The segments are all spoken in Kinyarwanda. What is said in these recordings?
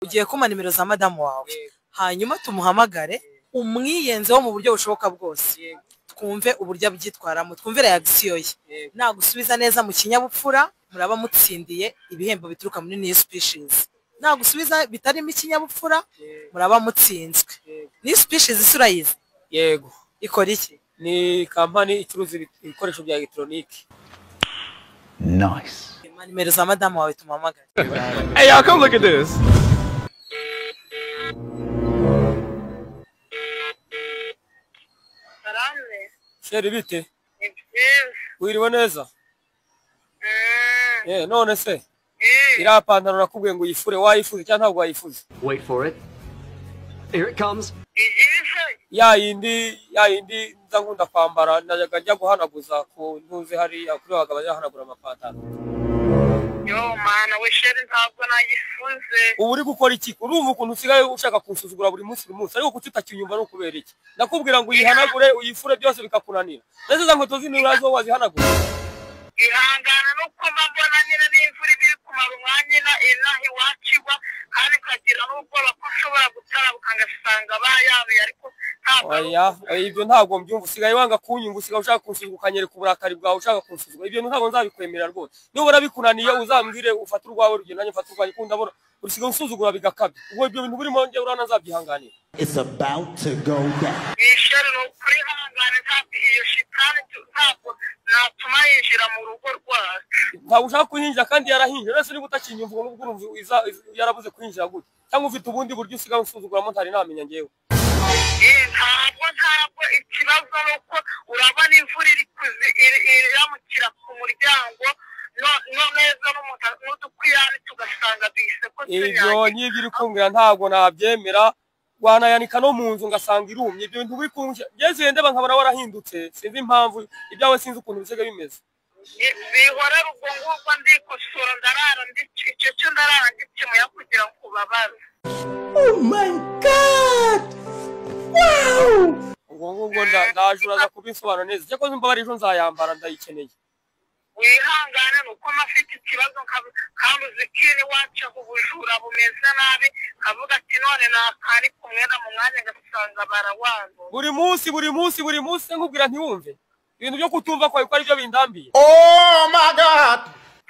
Ugiye kumpa nimero za madamu wawe, hanyuma tumuhamagare, umwiyenzeho mu buryo bushoboka bwose, twumve uburyo abyitwaramo, twumve reaction ye. Nagusubiza neza mu kinyabupfura muraba mutsindiye ibihembo bituruka muri New Species. Nagusubiza bitarimo ikinyabupfura muraba mutsinzwe. New Species isura yize? Yego. Ikora iki? Ni kampani icuruza ibikoresho bya electronique. Nice. Nimero za madamu wawe tumuhamagare. Hey y'all, come look at this. Sheri bite? Wiriwe neza? None se iriya pantaro nakubwiye ngo uyifure, wayifuze cyangwa ntabwo wayifuze? Wait for it. Here it comes. Ya yindi nza nkunda kwambara, najyaga njya guhanaguza ku ntuze hariya kuri abagabo bajya bahanagura amapantaro. Yo mana we sheri ntabwo nayifuze. Ubu uri gukora iki? Urumva ukuntu usigaye ushaka kunsuzugura buri munsi buri munsi, ariko kuki utakinyumva no kubera iki? Nakubwira ngo uyihanagure uyifure byose bikakunanira. Ndetse za nkweto zindi urazo wazihanagura. Ihangana nuko mbona nyine n'imvura ibiri kumara umwanya inaha iwacu igwa, kandi nkagira n'ubwoba ko nshobora gutarabuka ngasanga bayabuye, ariko ntabwo. Oya, ibyo ntabwo mbyumva. Usigaye wanga kunyumva, usigaye ushaka kunsuzugura, ukanyereka uburakari bwawe ushaka kunsuzugura. Ibyo ntabwo nzabikwemerera rwose. Nubona bikunaniye uzambwire ufate urwawe rugenda nanjye mfate urwanjye, kuko ndabona usigaye unsuzugura bigakabya. Ubwo ibyo bintu burimo njye urabona nzabyihanganira. It's about to go down. Isheri ni ukuri ihangane, ntabwo iyo shitani ntabwo natuma yinjira mu rugo rwacu. Ntabwo ushaka kuhinjira kandi yarahinjira. Uretse niba utakinyumva ubwo urumva yarabuze kuhinjira gute? Cyangwa ufite ubundi buryo usigaye unsuzuguramo ntari namenya njyewe? Ntabwo ikibazo ni uko urabona imvura iramukira ku muryango no neza n'udukwiyani tugasanga bise ko ibyo nyibyo uri kumbwira ntabwo nabyemera. Wanayanika no mu nzu ngasanga irumye. Ibyo bintu biri kunshya ngeze ndeba nkabona warahindutse, sinzi impamvu ibyawe, sinzi ukuntu bisigaye bimeze. Bihora ubwo ngubwo ndikosora, ndarara ndicece cyo ndarara ndikemuye kugira ngo kubabaze. Oh my God! Wow! Ubwo ngubwo ndaje uraza kubisobanura neza. Cyakora mbabara ejo nzayambara ndayikeneye. Wihangane nuko mafite ikibazo kandi uzikiri wacu ubujura bumeze nabi, kavuga ati none nakari kumwenda mu mwanya ngasanga barawandu. Buri munsi buri munsi buri munsi nkubwira ntiwumve. Ibintu byo kutumva kwawe ko ari byo bindambiye. Oh my God!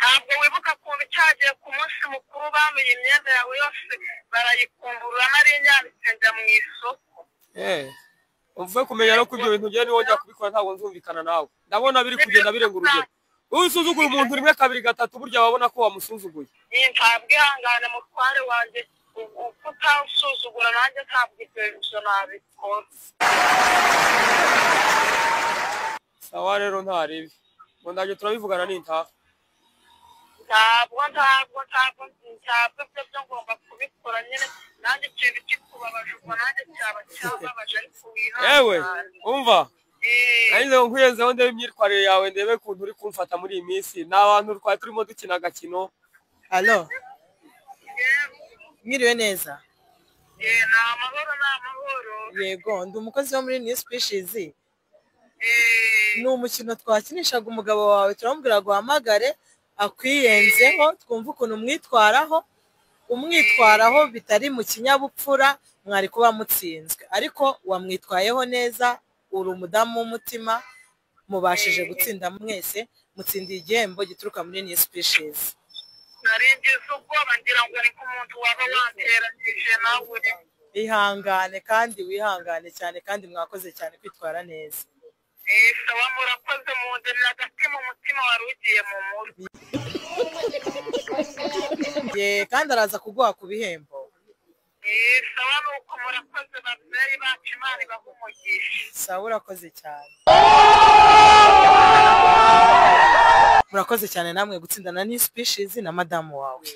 Ntabwo wibuka ukuntu cyagiye ku munsi mukuru bamenye imyenda yawe yose barayikumbura, nari nyanditse njya mu isoko. Umve kumenya ko ibyo bintu ngiye niwongera kubikora ntabwo nzumvikana nawe. Ndabona biri kugenda birenga urugero. Usuzugura umuntu rimwe kabiri gatatu burya wabona ko wamusuzuguye. Ntabwo ihangane mutware wanjye, uko utansuzugura nanjye ntabwo ibyo nabikora. Sawa rero ntaribi. Ngo ndaje turabivugana nintaha. Ntabwo ibyo ngomba kubikora nyine, nanjye ikintu kikubabaje ubwo nanjye cyaba cyababaje, ariko wihangane. Ewe umva. Nanjye nkwiyenzeho ndebe imyitwarire yawe, ndebe ukuntu uri kumfata muri iyi minsi. Ni abantu twari turimo dukina agakino. Allo? Mwiriwe neza? Ni amahoro, ni amahoro. Yego, ndi umukozi wo muri New Species. Ni umukino twakinishaga umugabo wawe, turamubwira guhamagare akwiyenzeho, twumve ukuntu umwitwaraho. Umwitwaraho bitari mu kinyabupfura mwari kuba mutsinzwe, ariko wamwitwayeho neza. Uri umudamu w'umutima, mubashije gutsinda mwese, mutsindiye igihembo gituruka muri New Species. Nari ngize ubwoba ngira ngo ni nk'umuntu waba wanteranyije nawe. Ihangane kandi wihangane cyane, kandi mwakoze cyane kwitwara neza. Sawa murakoze, mundemye agatima umutima wari ugiye mu mutwe. Kandi araza kuguha ku bihembo. Sawa nuko murakoze babyeyi bacu, Imana ibahe umugisha. Sawa urakoze cyane. Murakoze cyane namwe gutsindana New Species na madamu wawe.